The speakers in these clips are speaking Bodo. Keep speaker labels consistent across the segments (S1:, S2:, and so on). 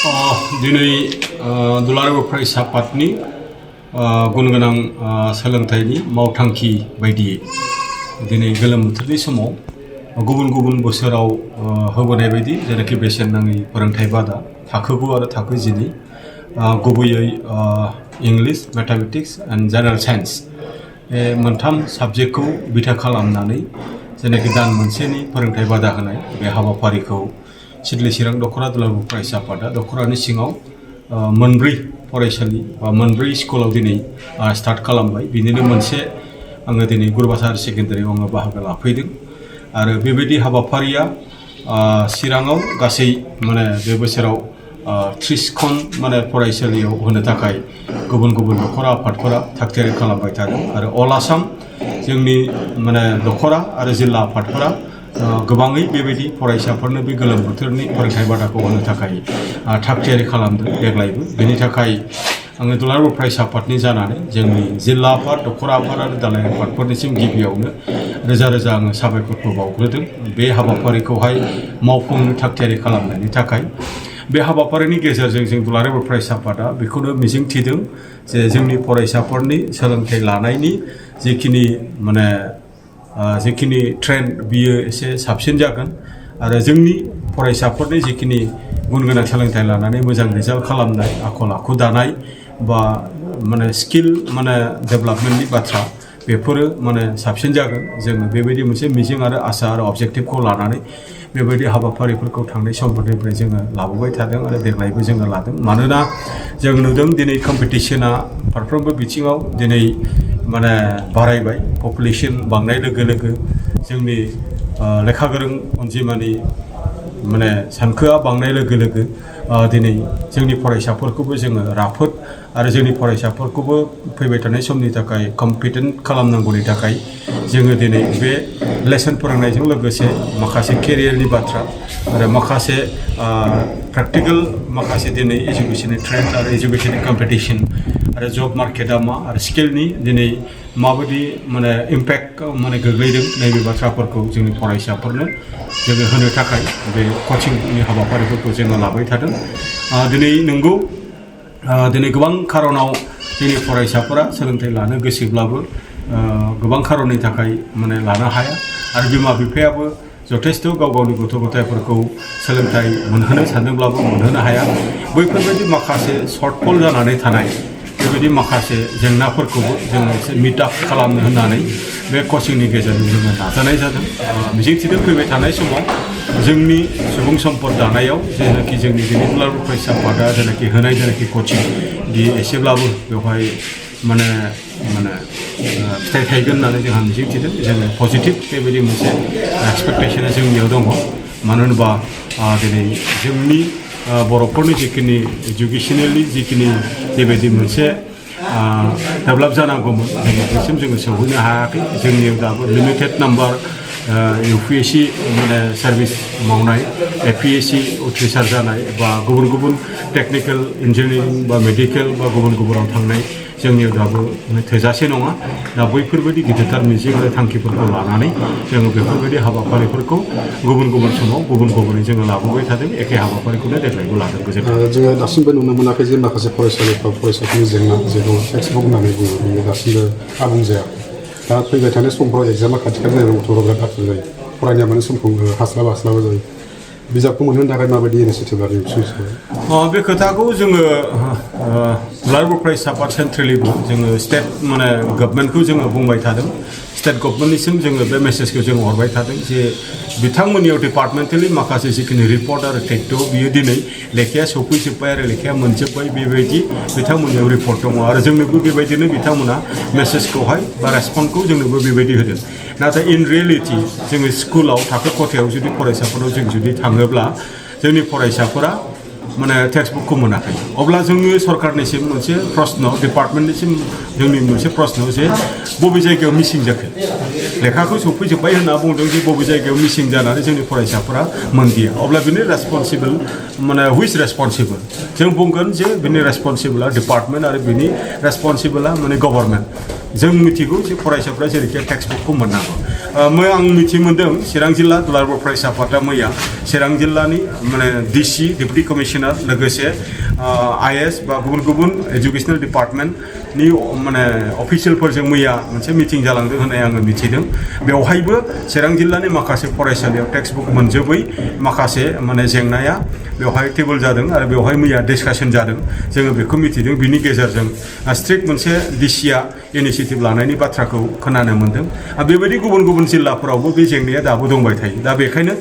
S1: दिनै दुलाराय बर' फरायसा आफादनि गुन गोनां सोलोंथाइनि मावथांखि बायदियै दिनै गोलोम बोथोरनि समाव गुबुन गुबुन बोसोराव होबोनाय बायदि जेनाखि बेसेन नाङै फोरोंथाइ बादा थाखो 9 आरो थाखो 12 गुबैयै English mathematics and general science बे मोनथाम साबजेक्टखौ बिथा खालामनानै जेनाखि दान मोनसेनि फोरोंथाइ बादा होनाय बे हाबाफारिखौ सिडली चिरां दख'र दुलाराय बर' फरायसा आफादा दख'रानि सिङाव मोनब्रै फरायसालि बा मोनब्रै स्कुलाव दिनै स्टार्ट खालामबाय। बिनिनो मोनसे आङो दिनै गुरुबासा हायार सेकेन्डारियाव आङो बाहागो लाफैदों आरो बेबायदि हाबाफारिया चिराङाव गासै माने बे बोसोराव 30 खन माने फरायसालियाव होनो थाखाय गुबुन गुबुन दख'रा आफादफोरा थागथियारि खालामबाय थादों आरो अल आसाम जोंनि माने दख'रा आरो जिल्ला आफादफोरा गोबाङै बेबायदि फरायसाफोरनो बे गोलोम बोथोरनि फोरोंथाइ बादाखौ होनो थाखाय थागथियारि खालामदों देग्लायबो। बेनि थाखाय आङो दुलाराय बर' फरायसा आफादनि जानानै जोंनि जिल्ला आफाद दख'रा आफाद आरो दालाय आफादफोरनिसिम गिबियावनो रोजा रोजा आङो साबायखरखौ बावग्रोदों बे हाबाफारिखौहाय मावफुंनो थागथियारि खालामनायनि थाखाय। बे हाबाफारिनि गेजेरजों जों दुलाराय बर' फरायसा आफादा बेखौनो मिजिंथिदों जे जोंनि फरायसाफोरनि सोलोंथाइ लानायनि जिखिनि ट्रेन्ड बियो एसे साबसिन जागोन आरो जोंनि फरायसाफोरनि जिखिनि गुन गोनां सोलोंथाइ लानानै मोजां रिजाल्ट खालामनाय आखल आखु दानाय बा माने स्किल माने डेभेलपमेन्टनि बाथ्रा बेफोरो माने साबसिन जागोन। जोङो बेबायदि मोनसे मिजिं आरो आसा आरो अबजेक्टिभखौ लानानै बेबायदि हाबाफारिफोरखौ थांनाय समफोरनिफ्राय जोङो लाबोबाय थादों आरो देग्लायबो जोङो लादों। मानोना जों नुदों दिनै कम्पिटिशना फारफ्रोमबो बिथिङाव दिनै माने बारायबाय। पपुलेसन बांनाय लोगो लोगो जोंनि लेखा गोरों अनजिमानि माने सानखोआ बांनाय लोगो लोगो दिनै जोंनि फरायसाफोरखौबो जोङो राफोद आरो जोंनि फरायसाफोरखौबो फैबाय थानाय समनि थाखाय कम्पिटेन्ट खालामनांगौनि थाखाय जोङो दिनै बे लेसन फोरोंनायजों लोगोसे माखासे केरियारनि बाथ्रा आरो माखासे प्रेक्टिकेल माखासे दिनै एजुकेशननि ट्रेन्ड आरो एजुकेशननि कम्पिटिशन आरो जब मार्केटआ मा आरो स्किलनि दिनै माबायदि माने इम्पेक्ट माने गोग्लैदों नैबे बाथ्राफोरखौ जोंनि फरायसाफोरनो जोङो होनो थाखाय बे कचिंनि हाबाफारिफोरखौ जोङो लाबाय थादों। दिनै नंगौ दिनै गोबां खारनाव जोंनि फरायसाफोरा सोलोंथाइ लानो गोसोब्लाबो गोबां खारननि थाखाय माने लानो हाया आरो बिमा बिफायाबो जथेस्थ' गाव गावनि गथ' गथायफोरखौ सोलोंथाइ मोनहोनो सानदोंब्लाबो मोनहोनो हाया। बैफोरबायदि माखासे सर्टफल जानानै थानाय बेबायदि माखासे जेंनाफोरखौबो जोङो एसे मिट आप खालामनो होननानै बे कचिंनि गेजेरजों जोङो नाजानाय जादों। मिजिंथिदों फैबाय थानाय समाव जोंनि सुबुं सम्पद दानायाव जेनाखि जोंनि दिनै दुलाराय बर' फरायसा आफादा जेनाखि होनाय जेनाखि कचिं बियो एसेब्लाबो बेवहाय माने फिथाइ थायगोन होननानै जोंहा मिजिंथिदों। जोङो पजिटिभ बेबायदि मोनसे एक्सपेक्टेसना जोंनियाव दङ। मानो होनोबा दिनै जोंनि बर'फोरनि जिखिनि इडुकेसनेलि जिखिनि बेबायदि मोनसे डेभेलप जानांगौमोन जोङो बेसिम जोङो सौहैनो हायाखै। जोंनियाव दाबो लिमिटेड नाम्बार UPSC माने सार्भिस मावनाय APSC उथ्रिसार जानाय बा गुबुन गुबुन टेक्निकेल इन्जिनियारिं बा मेडिकेल बा गुबुन गुबुनाव थांनाय जोंनियाव दाबो थोजासे नङा। दा बैफोरबायदि गिदिरथार मिजिं आरो थांखिफोरखौ लानानै जोङो बेफोरबायदि हाबाफारिफोरखौ गुबुन गुबुन समाव गुबुन गुबुनै जोङो लाबोबाय थादों। एखे हाबाफारिखौनो देग्लायबो लादों।
S2: जोङो दासिमबो नुनो मोनाखै जे माखासे फरायसालिफ्राव फरायसाफोरनि जेंना जेखौ टेक्सटबुक होननानै बुङो बेयो दासिमबो आबुं जायाखै। दा फैबाय थानाय समफ्राव एग्जामा खाथि खाथि जानाय गथ'फोरा बिराद आथुर जायो। फरायनाया माने समखौ हास्लाबा जायो। बिजाबखौ मोनहोनो थाखाय माबायदि इनिसियेटिभ लादों एबसु?
S1: बे खोथाखौ जोङो दुलाराय बर' फरायसा आफाद सेन्ट्रेलिबो जोङो स्टेट माने गभर्नमेन्टखौ जोङो बुंबाय थादों। स्टेट गभर्नमेन्टनिसिम जोङो बे मेसेजखौ जों हरबाय थादों जे बिथांमोननियाव डिपार्टमेन्टेलि माखासे जिखिनि रिपर्ट आरो टेक्ट' बियो दिनै लेखाया सफैजोब्बाय आरो लेखाया मोनजोब्बाय बेबायदि बिथांमोननियाव रिपर्ट दङ आरो जोंनोबो बेबायदिनो बिथांमोना मेसेजखौहाय बा रेसपन्सखौ जोंनोबो बेबायदि होदों। नाथाय इन रियेलिटि जोङो स्कुलाव थाखो खथायाव जुदि फरायसाफोराव जों जुदि थाङोब्ला जोंनि फरायसाफोरा माने टेक्सटबुकखौ मोनाखै। अब्ला जोङो सरकारनिसिम मोनसे प्रश्न डिपार्टमेन्टनिसिम जोंनि मोनसे प्रश्न जे बबे जायगायाव मिसिं जाखो लेखाखौ सफैजोब्बाय होनना बुंदों जे बबे जायगायाव मिसिं जानानै जोंनि फरायसाफोरा मोनदिया। अब्ला बिनि रेसपन्सिबल माने हुइस रेसपन्सिबल जों बुंगोन जे बिनि रेसपन्सिबला डिपार्टमेन्ट आरो बिनि रेसपन्सिबला माने गभर्नमेन्ट। जों मिथिगौ जे फरायसाफ्रा जेरैखि टेक्सटबुकखौ मोननांगौ आं मिथि मोन्दों चिरां जिल्ला दुलाराय बर' फरायसा आफादा मैया चिरां जिल्लानि माने डिसि डिप्युटि कमिशनार लोगोसे आइएस बा गुबुन गुबुन एजुकेशनेल डिपार्टमेन्टनि माने अफिसियेलफोरजों मैया मोनसे मिटिं जालांदों होननाय आङो मिथिदों बेवहायबो चिरां जिल्लानि माखासे फरायसालियाव टेक्सटबुक मोनजोबै माखासे माने जेंनाया बेवहाय टेबोल जादों आरो बेवहाय मैया डिसकासन जादों जोङो बेखौ मिथिदों बिनि गेजेरजों स्ट्रिक्ट मोनसे डिसिआ इनिसिएटिभ लानायनि बाथ्राखौ खोनानो मोन्दों आरो बेबायदि गुबुन गुबुन जिल्लाफोरावबो बे जेंनाया दाबो दंबाय थायो दा बेखायनो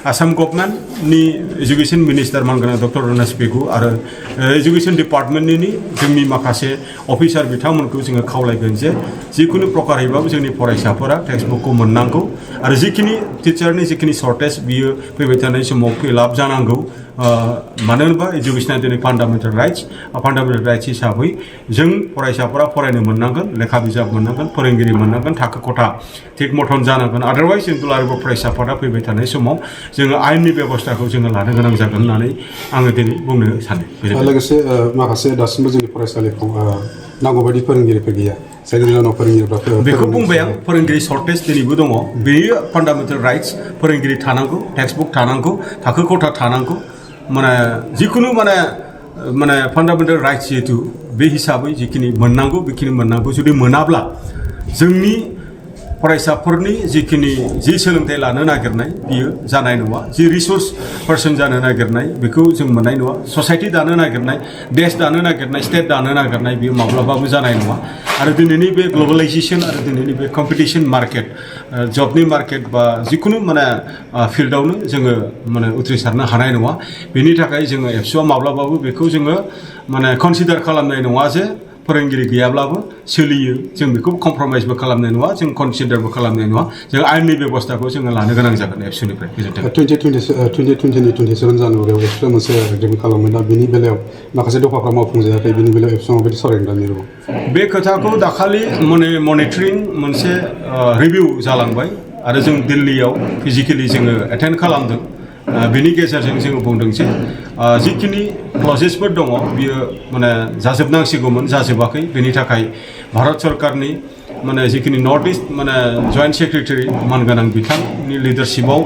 S1: आसाम गभर्नमेन्टनि एजुकेशन मिनिस्टार मानगोनां डक्टर रनेश पेगु आरो एजुकेशन डिपार्टमेन्टनि जोंनि माखासे अफिसार बिथांमोनखौ जोङो खावलायगोन जे जिखुनु प्रकारैबाबो जोंनि फरायसाफोरा टेक्सटबुकखौ मोननांगौ आरो जिखिनि टिचारनि जिखिनि सर्टेज बियो फैबाय थानाय समाव फिलआप जानांगौ मानो होनोबा एजुकेशना दिनै फान्डामेन्टेल राइट्स हिसाबै जों फरायसाफोरा फरायनो मोननांगोन लेखा बिजाब मोननांगोन फोरोंगिरि मोननांगोन थाखो खथा थिग मथन जानांगोन आदारवाइज जों दुलाराय बर' फरायसा आफादा फैबाय थानाय समाव जोङो आयेननि बेबस्थाखौ जोङो लानो गोनां जागोन होननानै आङो दिनै बुंनो सानो
S2: लोगोसे माखासे दासिमबो जोंनि फरायसालिफ्राव नांगौबायदि फोरोंगिरिफोर गैया जायनि जाहोनाव फोरोंगिरिफ्रा
S1: बेखौ बुंबाय आं फोरोंगिरि सर्टेज दिनैबो दङ बेयो फान्डामेन्टेल राइट्स फोरोंगिरि थानांगौ टेक्सटबुक थानांगौ थाखो खथा थानांगौ माने जिखुनु माने फान्डामेन्टेल राइट्स जिहेतु बे हिसाबै जिखिनि मोननांगौ बेखिनि मोननांगौ जुदि मोनाब्ला जोंनि फरायसाफोरनि जिखिनि जि सोलोंथाइ लानो नागिरनाय बियो जानाय नङा जि रिसोर्स पार्सन जानो नागिरनाय बेखौ जों मोननाय नङा ससाइटि दानो नागिरनाय देश दानो नागिरनाय स्टेट दानो नागिरनाय बियो माब्लाबाबो जानाय नङा आरो दिनैनि बे ग्लबेलाइजेसन आरो दिनैनि बे कम्पिटिशन मार्केट जबनि मार्केट बा जिखुनु माने फिल्डआवनो जोङो माने उथ्रिसारनो हानाय नङा बेनि थाखाय जोङो एबसुआ माब्लाबाबो बेखौ जोङो माने कनसिडार खालामनाय नङा जे फोरोंगिरि गैयाब्लाबो सोलियो जों बेखौ कमप्रमाइसबो खालामनाय नङा जों कनसिडारबो खालामनाय नङा जों आयेननि बेबस्थाखौ जोङो लानो गोनां जागोन एबसुनिफ्राय गोजोन्थों
S2: 2027 जानुवारियाव एबसुआ मोनसे एग्रिमेन्ट खालामो दा बेनि बेलायाव माखासे दफाफ्रा मावफुंजायाखै बेनि बेलायाव एबसुआ माबायदि सावरायनो दा मिरु
S1: बे खोथाखौ दाखालि मनिटरिं मोनसे रिभिउ जालांबाय आरो जों दिल्लीयाव फिजिकेलि जोङो एटेन्ड खालामदों बेनि गेजेरजों जोङो बुंदों जे जिखिनि क्लजेसफोर दङ बियो माने जाजोबनांसिगौमोन जाजोबाखै बेनि थाखाय भारत सरकारनि माने जिखिनि नर्थ इस्ट माने जइन्ट सेक्रेटारि मानगोनां बिथांनि लिडारशिपआव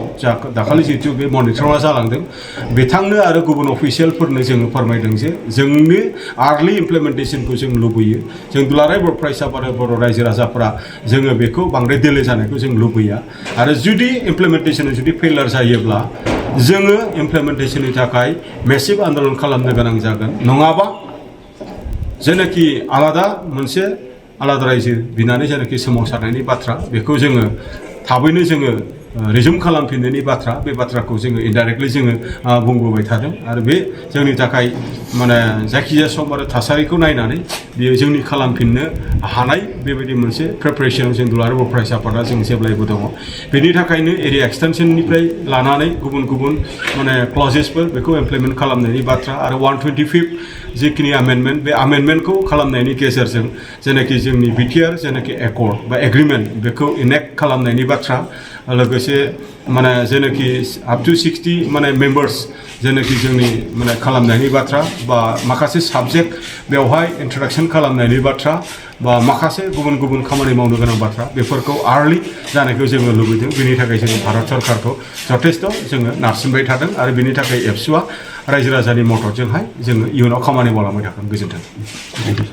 S1: दाखालि जिहेतु बे मनिटरिंआ जालांदों बिथांनो आरो गुबुन अफिसियेलफोरनो जोङो फोरमायदों जे जोंनि आर्लि इमप्लिमेन्टेसनखौ जों लुबैयो जों दुलाराय बर' फरायसा आरो बर' रायजो राजाफोरा जोङो बेखौ बांद्राय दिले जानायखौ जों लुबैया आरो जुदि इमप्लिमेन्टेसना जुदि फेलार जायोब्ला जोङो इमप्लिमेन्टेसननि थाखाय मेसिभ आन्दलन खालामनो गोनां जागोन नङाबा जेनाखि मोनसे आलादा रायजो बिनानै जेनाखि सोमावसारनायनि बाथ्रा बेखौ जोङो थाबैनो जोङो रिजुम खालामफिननायनि बाथ्रा बे बाथ्राखौ जोङो इनडाइरेक्टलि जोङो बुंबोबाय थादों आरो बे जोंनि थाखाय माने जायखिजाया सम आरो थासारिखौ नायनानै बियो जोंनि खालामफिननो हानाय बेबायदि मोनसे प्रिपारेसनाव जों दुलाराय बर' फरायसा आफादा जों जेब्लायबो दङ बेनि थाखायनो एरिया एक्सटेनसननिफ्राय लानानै गुबुन गुबुन माने क्लजेसफोर बेखौ इमप्लिमेन्ट खालामनायनि बाथ्रा आरो 125 जिखिनि आमेन्डमेन्ट बे आमेन्डमेन्टखौ खालामनायनि गेजेरजों जेनाखि जोंनि बिटिआर जेनाखि एकर्ड बा एग्रिमेन्ट बेखौ इनेक्ट खालामनायनि बाथ्रा लोगोसे माने जेनाखि आप टु 60 माने मेम्बार्स जेनाखि जोंनि माने खालामनायनि बाथ्रा बा माखासे साबजेक्ट बेवहाय इन्ट्रडाक्सन खालामनायनि बाथ्रा बा माखासे गुबुन गुबुन खामानि मावनो गोनां बाथ्रा बेफोरखौ आर्लि जानायखौ जोङो लुबैदों बेनि थाखाय जोङो भारत सरकारखौ जथेस्थ' जोङो नारसिनबाय थादों आरो बेनि थाखाय एबसुआ रायजो राजानि मददजोंहाय जोङो इयुनाव खामानि मावलांबाय थागोन गोजोन्थों